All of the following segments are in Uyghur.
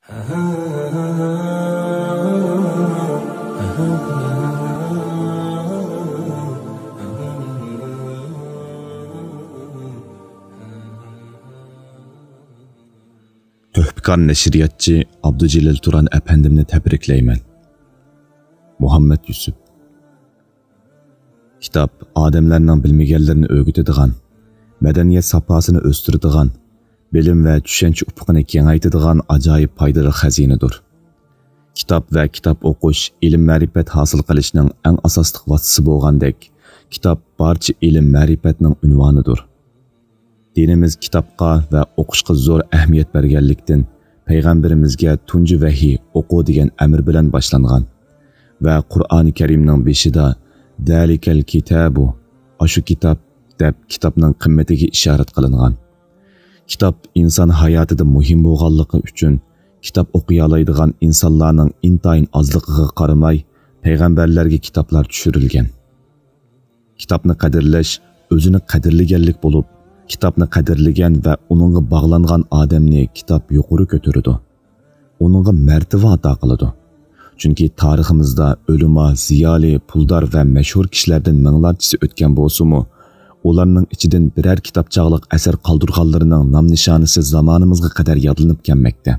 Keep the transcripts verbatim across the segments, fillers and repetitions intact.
تۆھپىكار نەشرىياتچى ئابدۇجېلىل تۇران ئەپەندىمنى تەبرىكلەيمەن. مۇھەممەد يۈسۈپ. كىتاب ئادەملەرنىڭ بىلمىگەنلىرىنى ئۆگىتىدىغان، مەدەنىيەت ساپاسىنى ئۆستۈرىدىغان، بىلىم ۋە چۈشەنچە ئۇپۇقىنى كېڭەيتىدىغان ئاجايىپ پايدىلىق خەزىنىدۇر. كىتاب ۋە كىتاب ئوقۇش ئىلىم-مەرىپەت ھاسىل قىلىشنىڭ ئەڭ ئاساسلىق ۋاسىتىسى بولغاندەك، كىتاب بارچە ئىلىم-مەرىپەتنىڭ ئۇنۋانىدۇر. دىنىمىز كىتابقا ۋە ئوقۇشقا زور ئەھمىيەت بەرگەنلىكتىن، پەيغەمبىرىمىزگە تۇنجى ۋەھىي «ئوقۇ» دېگەن ئەمر بىلەن باشلانغان ۋە قۇرئانى كەرىمنىڭ بېشىدا «دەلىكەل كىتابۇ»، «ئاشۇ كىتاب» دەپ كىتابنىڭ قىممىتىگە ئىشارەت قىلىنغان. كىتاب ئىنسان ھاياتىدا مۇھىم بولغانلىقى ئۈچۈن، كىتاب ئوقۇيالايدىغان ئىنسانلارنىڭ ئىنتايىن ئازلىقىغا قارىماي، پەيغەمبەرلەرگە كىتابلار چۈشۈرۈلگەن. كىتابنى قەدىرلەش ئۆزىنى قەدىرلىگەنلىك بولۇپ، كىتابنى قەدىرلىگەن ۋە ئۇنىڭغا باغلانغان ئادەمنى كىتاب يۇقىرى كۆتۈرىدۇ. ئۇنىڭغا مەرتىۋە ئاتا قىلىدۇ. چۈنكى تارىخىمىزدا ئۆلىما، زىيالىي، پۇلدار ۋە مەشھۇر كىشىلەردىن مىڭلارچىسى ئۆتكەن بولسىمۇ، ئۇلارنىڭ ئىچىدىن بىرەر كىتاب چاغلىق ئەسەر قالدۇرغانلىرىنىڭ نام-نىشانىسى زامانىمىزغا قەدەر يادلىنىپ كەلمەكتە.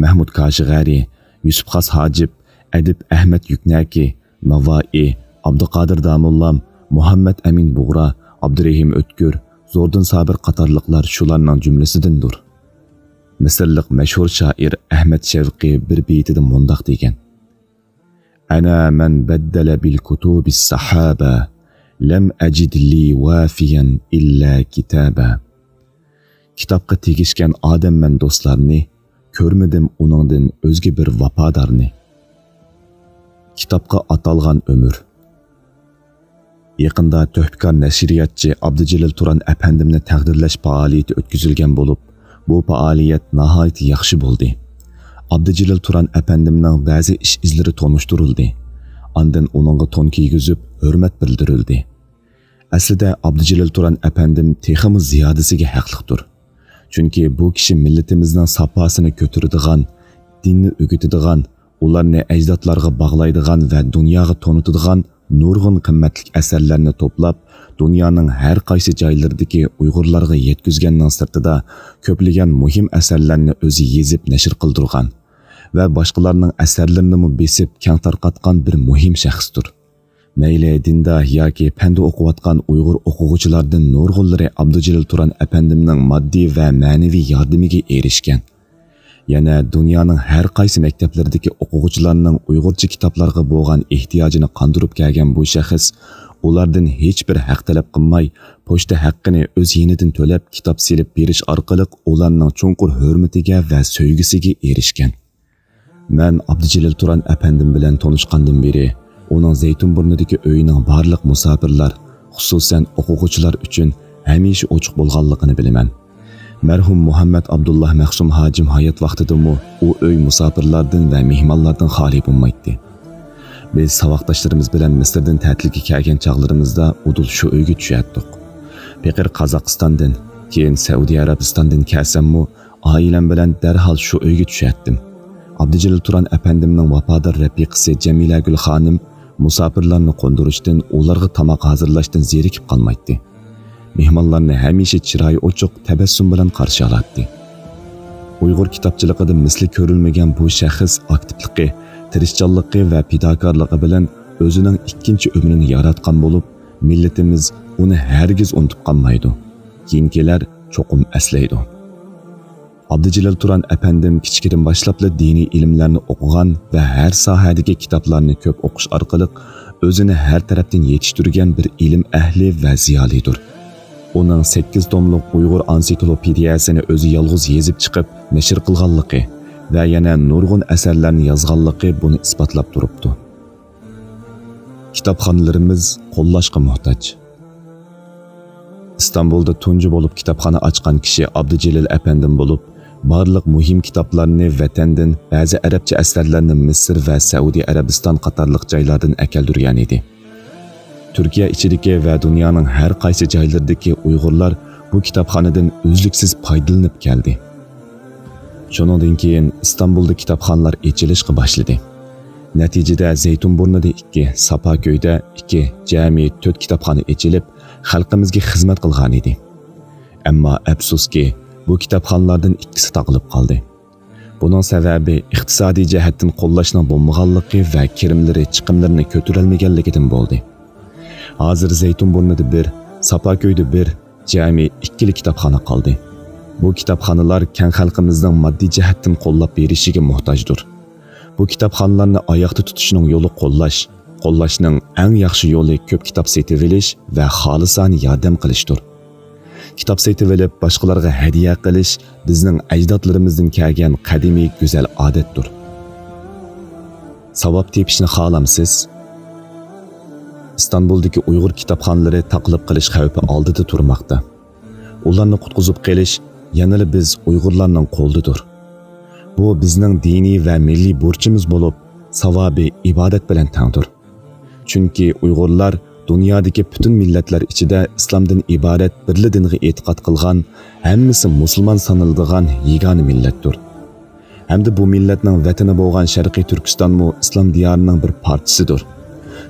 مەھمۇد كاشىغەرى، يۈسۈپ خاس ھاجىپ، ئەدىب ئەھمەد يۈكنەكى، ناۋائى، ئابدۇقادىر داموللام، مۇھەممەد ئەمىن بۇغرا، ئابدۇرېھىم ئۆتكۈر، زوردۇن سابىر قاتارلىقلار شۇلارنىڭ جۈملىسىدىندۇر. مىسىرلىق مەشھۇر شائىر ئەھمەد شەۋقى بىر بېيىتىدە مۇنداق دېگەن: «ئەنا مەن بەددەلە بىل كۇتۇبىس سەھابە، لەم ئەجىد لى ۋافىيەن ئىللا كىتابە.» كىتابقا تېگىشكەن ئادەممەن دوستلارنى، كۆرمىدىم ئۇنىڭدىن ئۆزگە بىر ۋاپادارنى. كىتابقا ئاتالغان ئۆمۈر. يېقىندا تۆھپىكار نەشرىياتچى ئابدۇجېلىل تۇران ئەپەندىمنى تەقدىرلەش پائالىيىتى ئۆتكۈزۈلگەن بولۇپ، بۇ پائالىيەت ناھايىتى ياخشى بولدى. ئابدۇجېلىل تۇران ئەپەندىمنىڭ بەزى ئىش-ئىزلىرى تونۇشتۇرۇلدى. ئاندىن ئۇنىڭغا تون كىيگۈزۈپ، ھۆرمەت بىلدۈرۈلدى. ئەسلىدە ئابدۇجېلىل تۇران ئەپەندىم تېخىمۇ زىيادىسىگە ھەقلىقتۇر. چۈنكى بۇ كىشى مىللىتىمىزنىڭ ساپاسىنى كۆتۈرىدىغان، دىننى ئۆگىتىدىغان، ئۇلارنى ئەجدادلارغا باغلايدىغان ۋە دۇنياغا تونۇتىدىغان نۇرغۇن قىممەتلىك ئەسەرلەرنى توپلاپ، دۇنيانىڭ ھەر قايسى جايلىرىدىكى ئۇيغۇرلارغا يەتكۈزگەننىڭ سىرتىدا، كۆپلىگەن مۇھىم ئەسەرلەرنى ئۆزى يېزىپ نەشر قىلدۇرغان ۋە باشقىلارنىڭ ئەسەرلىرىنىمۇ بېسىپ كەڭ تارقاتقان بىر مۇھىم شەخستۇر. مەيلى دىندا ياكى پەندە ئوقۇۋاتقان ئۇيغۇر ئوقۇغۇچىلاردىن نۇرغۇنلىرى ئابدۇجېلىل تۇران ئەپەندىمنىڭ ماددىي ۋە مەنىۋى ياردىمىگە ئېرىشكەن. يەنە دۇنيانىڭ ھەر قايسى مەكتەپلىرىدىكى ئوقۇغۇچىلارنىڭ ئۇيغۇرچە كىتابلارغا بولغان ئېھتىياجىنى قاندۇرۇپ كەلگەن بۇ شەخس ئۇلاردىن ھېچبىر ھەق تەلەپ قىلماي، پوچتا ھەققىنى ئۆز يېنىدىن تۆلەپ، كىتاب سېلىپ بېرىش ئارقىلىق ئۇلارنىڭ چوڭقۇر ھۆرمىتىگە ۋە سۆيگۈسىگە ئېرىشكەن. مەن ئابدۇجېلىل تۇران ئەپەندىم بىلەن تونۇشقاندىن بېرى، ئۇنىڭ زەيتۇنبۇرنىدىكى ئۆيىنىڭ بارلىق مۇساپىرلار، خۇسۇسەن ئوقۇغۇچىلار ئۈچۈن ھەمىشە ئوچۇق بولغانلىقىنى بىلىمەن. مەرھۇم مۇھەممەد ئابدۇللا مەخسۇم ھاجىم ھايات ۋاقتىدىمۇ ئۇ ئۆي مۇساپىرلاردىن ۋە مېھمانلاردىن خالىي بولمايتتى. بىز ساۋاقداشلىرىمىز بىلەن مىسىردىن تەتىلگە كەلگەن چاغلىرىمىزدا ئۇدۇل شۇ ئۆيگە چۈشەتتۇق. پېقىر قازاقىستاندىن، كېيىن سەئۇدى ئەرەبىستاندىن كەلسەممۇ، ئائىلەم بىلەن دەرھال شۇ ئۆيگە چۈشەتتىم. ئابدۇجېلىل تۇران ئەپەندىمنىڭ ۋاپادار رەپىقىسى جەمىلەگۈل خانىم مۇساپىرلارنى قوندۇرۇشتىن، ئۇلارغا تاماق ھازىرلاشتىن زېرىكىپ قالمايتتى. مېھمانلارنى ھەمىشە چىرايى ئوچۇق، تەبەسسۇم بىلەن قارشى ئالاتتى. ئۇيغۇر كىتابچىلىقىدا مىسلى كۆرۈلمىگەن بۇ شەخس ئاكتىپلىقى، تىرىشچانلىقى ۋە پىداكارلىقى بىلەن ئۆزىنىڭ ئىككىنچى ئۆمرىنى ياراتقان بولۇپ، مىللىتىمىز ئۇنى ھەرگىز ئۇنتۇپ قالمايدۇ. كېيىنكىلەر چوقۇم ئەسلەيدۇ. ئابدۇجېلىل تۇران ئەپەندىم كىچىكىدىن باشلاپلا دىنىي ئىلىملەرنى ئوقۇغان ۋە ھەر ساھەدىكى كىتابلارنى كۆپ ئوقۇش ئارقىلىق ئۆزىنى ھەر تەرەپتىن يېتىشتۈرگەن بىر ئىلىم ئەھلى ۋە زىيالىيدۇر. ئۇنىڭ سەككىز توملۇق ئۇيغۇر ئانسىكلوپېدىيەسىنى ئۆزى يالغۇز يېزىپ چىقىپ نەشر قىلغانلىقى ۋە يەنە نۇرغۇن ئەسەرلەرنى يازغانلىقى بۇنى ئىسپاتلاپ تۇرۇپتۇ. كىتابخانىلىرىمىز قوللاشقا موھتاج. ئىستانبۇلدا تۇنجى بولۇپ كىتابخانا ئاچقان كىشى ئابدۇجېلىل ئەپەندىم بولۇپ، بارلىق مۇھىم كىتابلارنى ۋەتەندىن، بەزى ئەرەبچە ئەسەرلەرنى مىسىر ۋە سەئۇدى ئەرەبىستان قاتارلىق جايلاردىن ئەكەلدۈرگەن ئىدى. تۈركىيە ئىچىدىكى ۋە دۇنيانىڭ ھەر قايسى جايلىرىدىكى ئۇيغۇرلار بۇ كىتابخانىدىن ئۈزلۈكسىز پايدىلىنىپ كەلدى. شۇنىڭدىن كېيىن ئىستانبۇلدا كىتابخانىلار ئېچىلىشقا باشلىدى. نەتىجىدە زەيتۇنبۇرنىدا ئىككى، ساپاكۆيدە ئىككى، جەمئىي تۆت كىتابخانا ئېچىلىپ، خەلقىمىزگە خىزمەت قىلغان ئىدى. ئەمما ئەپسۇسكى، بۇ كىتابخانىلاردىن ئىككىسى تاقىلىپ قالدى. بۇنىڭ سەۋەبى ئىقتىسادىي جەھەتتىن قوللاشنىڭ بولمىغانلىقى ۋە كىرىملىرى، چىقىملىرىنى كۆتۈرەلمىگەنلىكىدىن بولدى. ھازىر زەيتۇنبۇرنىدا بىر، ساپاكۆيدە بىر، جەمئىي ئىككىلا كىتابخانا قالدى. بۇ كىتابخانىلار كەڭ خەلقىمىزنىڭ ماددىي جەھەتتىن قوللاپ بېرىشىگە موھتاجدۇر. بۇ كىتابخانىلارنى ئاياقتا تۇتۇشنىڭ يولى قوللاش، قوللاشنىڭ ئەڭ ياخشى يولى كۆپ كىتاب سېتىۋېلىش ۋە خالىسانە ياردەم قىلىشتۇر. كىتاب سېتىۋېلىپ باشقىلارغا ھەدىيە قىلىش بىزنىڭ ئەجدادلىرىمىزدىن كەلگەن قەدىمىي گۈزەل ئادەتتۇر. ساۋاب تېپىشنى خالامسىز؟ ئىستانبۇلدىكى ئۇيغۇر كىتابخانىلىرى تاقىلىپ قېلىش خەۋپى ئالدىدا تۇرماقتا. ئۇلارنى قۇتقۇزۇپ قېلىش يەنىلا بىز ئۇيغۇرلارنىڭ قولىدىدۇر. بۇ بىزنىڭ دىنىي ۋە مىللىي بۇرچىمىز بولۇپ، ساۋابى ئىبادەت بىلەن تەڭدۇر. چۈنكى ئۇيغۇرلار دۇنيادىكى پۈتۈن مىللەتلەر ئىچىدە ئىسلامدىن ئىبارەت بىرلا دىنغا ئېتىقاد قىلغان، ھەممىسى مۇسۇلمان سانىلىدىغان يېگانە مىللەتتۇر. ھەمدە بۇ مىللەتنىڭ ۋەتىنى بولغان شەرقىي تۈركىستانمۇ ئىسلام دىيارىنىڭ بىر پارچىسىدۇر.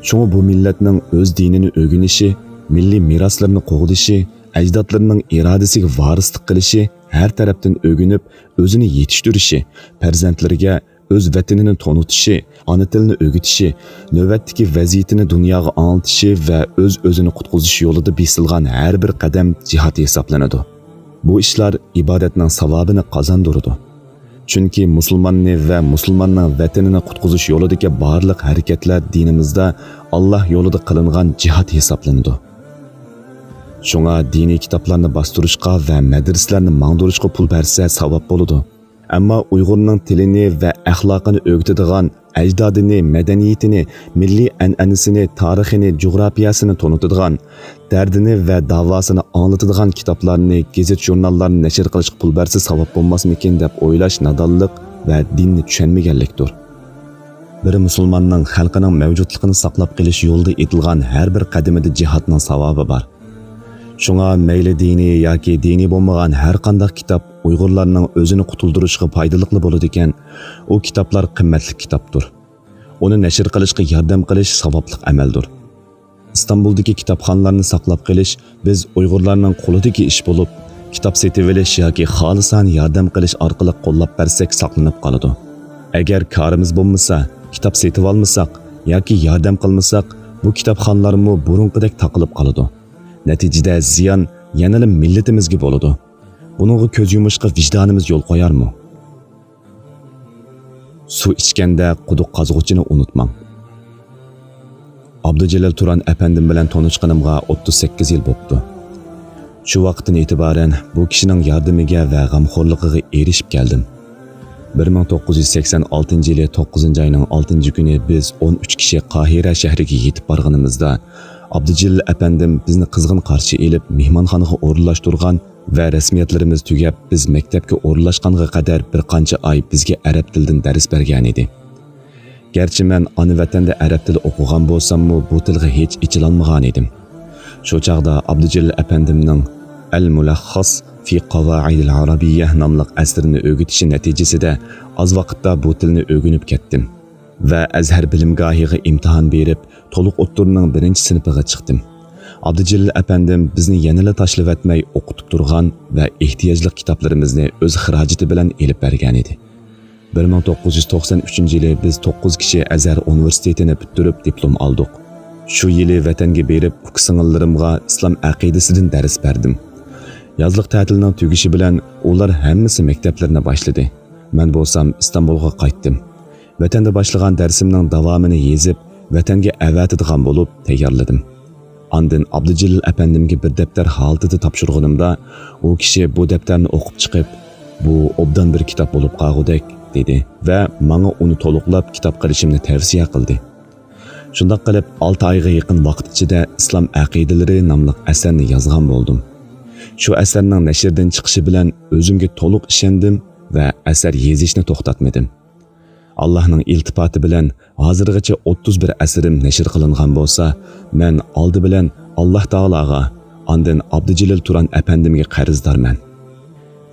شۇڭا بۇ مىللەتنىڭ ئۆز دىنىنى ئۆگىنىشى، مىللىي مىراسلىرىنى قوغدىشى، ئەجدادلىرىنىڭ ئىرادىسىگە ۋارىسلىق قىلىشى، ھەر تەرەپتىن ئۆگىنىپ، ئۆزىنى يېتىشتۈرۈشى، پەرزەنتلىرىگە ئۆز ۋەتىنىنى تونۇتۇشى، ئانا تىلىنى ئۆگىتىشى، نۆۋەتتىكى ۋەزىيىتىنى دۇنياغا ئاڭلىتىشى ۋە ئۆز-ئۆزىنى قۇتقۇزۇش يولىدا بېسىلغان ھەر بىر قەدەم جىھاد ھېسابلىنىدۇ. بۇ ئىشلار ئىبادەتنىڭ ساۋابىنى قازاندۇرىدۇ. چۈنكى مۇسۇلماننى ۋە مۇسۇلماننىڭ ۋەتىنىنى قۇتقۇزۇش يولىدىكى بارلىق ھەرىكەتلەر دىنىمىزدا ئاللاھ يولىدا قىلىنغان جىھاد ھېسابلىنىدۇ. شۇڭا دىنىي كىتابلارنى باستۇرۇشقا ۋە مەدرىسىلەرنى ماڭدۇرۇشقا پۇل بەرسە ساۋاب بولىدۇ. ئەمما ئۇيغۇرنىڭ تىلىنى ۋە ئەخلاقىنى ئۆگىتىدىغان، ئەجدادىنى، مەدەنىيىتىنى، مىللىي ئەنئەنىسىنى، تارىخىنى، جۇغراپىيەسىنى تونۇتىدىغان، دەردىنى ۋە داۋاسىنى ئاڭلىتىدىغان كىتابلارنى، گېزىت-ژۇرناللارنى نەشر قىلىشقا پۇل بەرسە ساۋاب بولماسمىكىن دەپ ئويلاش نادانلىق ۋە دىننى چۈشەنمىگەنلىكتۇر. بىر مۇسۇلماننىڭ خەلقىنىڭ مەۋجۇتلۇقىنى ساقلاپ قېلىش يولىدا ئېتىلغان ھەر بىر قەدىمىدە جىھادنىڭ ساۋابى بار. شۇڭا مەيلى دىنىي ياكى دىنىي بولمىغان ھەر قانداق كىتاب ئۇيغۇرلارنىڭ ئۆزىنى قۇتۇلدۇرۇشىغا پايدىلىقلا بولىدىكەن، ئۇ كىتابلار قىممەتلىك كىتابتۇر. ئۇنى نەشر قىلىشقا ياردەم قىلىش ساۋابلىق ئەمەلدۇر. ئىستانبۇلدىكى كىتابخانىلارنى ساقلاپ قېلىش بىز ئۇيغۇرلارنىڭ قولىدىكى ئىش بولۇپ، كىتاب سېتىۋېلىش ياكى خالىسانە ياردەم قىلىش ئارقىلىق قوللاپ بەرسەك ساقلىنىپ قالىدۇ. ئەگەر كارىمىز بولمىسا، كىتاب سېتىۋالمىساق ياكى ياردەم قىلمىساق، بۇ كىتابخانىلارمۇ بۇرۇنقىدەك تاقىلىپ قالىدۇ. نەتىجىدە زىيان يەنىلا مىللىتىمىزگە بولىدۇ. بۇنىڭغا كۆز يۇمۇشقا ۋىجدانىمىز يول قويارمۇ؟ سۇ ئىچكەندە قۇدۇق قازغۇچىنى ئۇنتۇماڭ. ئابدۇجېلىل تۇران ئەپەندىم بىلەن تونۇشقىنىمغا ئوتتۇز سەككىز يىل بوپتۇ. شۇ ۋاقىتتىن ئېتىبارەن بۇ كىشىنىڭ ياردىمىگە ۋە غەمخورلۇقىغا ئېرىشىپ كەلدىم. بىر مىڭ توققۇز يۈز سەكسەن ئالتىنچى يىلى توققۇزىنچى ئاينىڭ ئالتىنچى كۈنى بىز ئون ئۈچ كىشى قاھىرە شەھىرىگە يېتىپ بارغىنىمىزدا، ئابدۇجېلىل ئەپەندىم بىزنى قىزغىن قارشى ئېلىپ، مېھمانخانىغا ئورۇنلاشتۇرغان ۋە رەسمىيەتلىرىمىز تۈگەپ، بىز مەكتەپكە ئورۇنلاشقانغا قەدەر بىر قانچە ئاي بىزگە ئەرەب تىلىدىن دەرس بەرگەنىدى. گەرچە مەن ئانا ۋەتەندە ئەرەب تىلى ئوقۇغان بولساممۇ، بۇ تىلغا ھېچ ئېچىلالمىغانىدىم. شۇ چاغدا ئابدۇجېلىل ئەپەندىمنىڭ ئەل مۇلەخخەس فى قاۋائىدىل ئەرەبىييە ناملىق ئەسىرىنى ئۆگىتىشى نەتىجىسىدە ئاز ۋاقىتتا بۇ تىلنى ئۆگىنىپ كەتتىم ۋە ئەزھەر بىلىمگاھىغا ئىمتىھان بېرىپ، تولۇق ئوتتۇرىنىڭ بىرىنچى سىنىپىغا چىقتىم. ئابدۇجېلىل ئەپەندىم بىزنى يەنىلا تاشلىۋەتمەي ئوقۇتۇپ تۇرغان ۋە ئېھتىياجلىق كىتابلىرىمىزنى ئۆز خىراجىتى بىلەن ئېلىپ بەرگەنىدى. بىر مىڭ توققۇز يۈز توقسان ئۈچىنچى يىلى بىز توققۇز كىشى ئەزھەر ئۇنىۋېرسىتېتىنى پۈتتۈرۈپ دىپلوم ئالدۇق. شۇ يىلى ۋەتەنگە بېرىپ ئۇكا-سىڭىللىرىمغا ئىسلام ئەقىدىسىدىن دەرس بەردىم. يازلىق تەتىلنىڭ تۈگىشى بىلەن ئۇلار ھەممىسى مەكتەپلىرىنى باشلىدى. مەن بولسام ئىستانبۇلغا قايتتىم. ۋەتەندە باشلىغان دەرسىمنىڭ داۋامىنى يېزىپ، ۋەتەنگە ئەۋەتىدىغان بولۇپ تەييارلىدىم. ئاندىن ئابدۇجېلىل ئەپەندىمگە بىر دەپتەر ھالىتىدە تاپشۇرغىنىمدا، ئۇ كىشى بۇ دەپتەرنى ئوقۇپ چىقىپ، «بۇ ئوبدان بىر كىتاب بولۇپ قالغۇدەك» دېدى ۋە ماڭا ئۇنى تولۇقلاپ كىتاب قىلىشىمنى تەۋسىيە قىلدى. شۇنداق قىلىپ، ئالتە ئايغا يېقىن ۋاقىت ئىچىدە ئىسلام ئەقىدىلىرى ناملىق ئەسەرنى يازغان بولدۇم. شۇ ئەسەرنىڭ نەشردىن چىقىشى بىلەن ئۆزۈمگە تولۇق ئىشەندىم ۋە ئەسەر يېزىشنى توختاتمىدىم. ئاللاھنىڭ ئىلتىپاتى بىلەن ھازىرغىچە ئوتتۇز بىر ئەسىرىم نەشر قىلىنغان بولسا، مەن ئالدى بىلەن ئاللاھ تائالاغا، ئاندىن ئابدۇجېلىل تۇران ئەپەندىمگە قەرزدارمەن.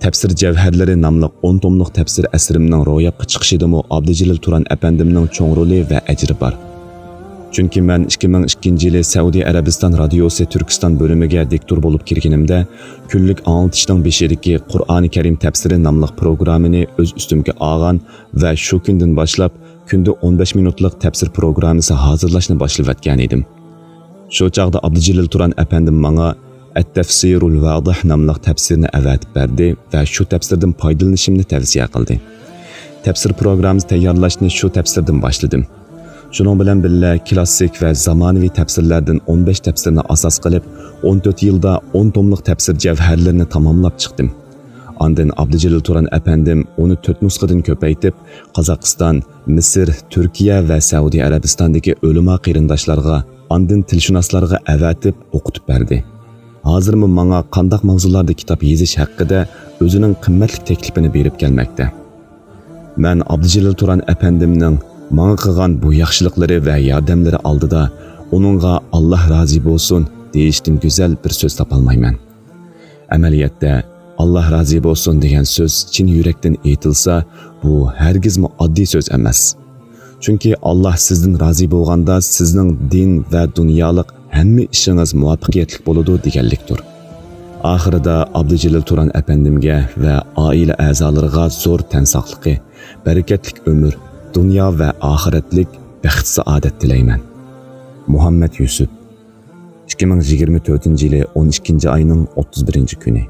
تەپسىر جەۋھەرلىرى ناملىق ئون توملۇق تەپسىر ئەسىرىمنىڭ روياپقا چىقىشىدىمۇ ئابدۇجېلىل تۇران ئەپەندىمنىڭ چوڭ رولى ۋە ئەجرى بار. چۈنكى مەن ئىككى مىڭ ئىككىنچى يىلى سەئۇدى ئەرەبىستان رادىيوسى تۈركىستان بۆلۈمىگە دىكتور بولۇپ كىرگىنىمدە، كۈنلۈك ئاڭلىتىشنىڭ بېشىدىكى قۇرئانى كەرىم تەپسىرى ناملىق پروگراممىنى ئۆز ئۈستۈمگە ئالغان ۋە شۇ كۈندىن باشلاپ كۈندە ئون بەش مىنۇتلۇق تەپسىر پروگراممىسى ھازىرلاشنى باشلىۋەتكەن ئىدىم. شۇ چاغدا ئابدۇجېلىل تۇران ئەپەندىم ماڭا ئەت-تەفسىرۇل ۋازىھ ناملىق تەپسىرنى ئەۋەتىپ بەردى ۋە شۇ تەپسىردىن پايدىلىنىشىمنى تەۋسىيە قىلدى. تەپسىر پروگراممىسى تەييارلاشنى شۇ تەپسىردىن باشلىدىم. شۇنىڭ بىلەن بىللە، كلاسسىك ۋە زامانىۋى تەپسىرلەردىن ئون بەش تەپسىرنى ئاساس قىلىپ، ئون تۆت يىلدا ئون توملۇق تەپسىر جەۋھەرلىرىنى تاماملاپ چىقتىم. ئاندىن ئابدۇجېلىل تۇران ئەپەندىم ئۇنى تۆت نۇسخىدىن كۆپەيتىپ، قازاقىستان، مىسىر، تۈركىيە ۋە سەئۇدى ئەرەبىستاندىكى ئۆلىما قېرىنداشلارغا، ئاندىن تىلشۇناسلارغا ئەۋەتىپ ئوقۇتۇپ بەردى. ھازىرمۇ ماڭا قانداق ماۋزۇلاردا كىتاب يېزىش ھەققىدە ئۆزىنىڭ قىممەتلىك تەكلىپىنى بېرىپ كەلمەكتە. مەن ئابدۇجېلىل تۇران ئەپەندىمنىڭ ماڭا قىلغان بۇ ياخشىلىقلىرى ۋە ياردەملىرى ئالدىدا ئۇنىڭغا «ئاللاھ رازى بولسۇن» دېيىشتىن گۈزەل بىر سۆز تاپالمايمەن. ئەمەلىيەتتە، «ئاللاھ رازى بولسۇن» دېگەن سۆز چىن يۈرەكتىن ئېيتىلسا، بۇ ھەرگىزمۇ ئاددىي سۆز ئەمەس. چۈنكى «ئاللاھ سىزدىن رازى بولغاندا، سىزنىڭ دىن ۋە دۇنيالىق ھەممە ئىشىڭىز مۇۋەپپەقىيەتلىك بولىدۇ» دېگەنلىكتۇر. ئاخىرىدا ئابدۇجېلىل تۇران ئەپەندىمگە ۋە ئائىلە ئەزالىرىغا زور تەن ساقلىقى، بەرىكەتلىك ئۆمۈر، دۇنيا ۋە ئاخىرەتلىك بەخت-سائادەت تىلەيمەن. مۇھەممەد يۈسۈپ. ئىككى مىڭ يىگىرمە تۆتىنچى يىلى ئون ئىككىنچى ئاينىڭ ئوتتۇز بىرىنچى كۈنى.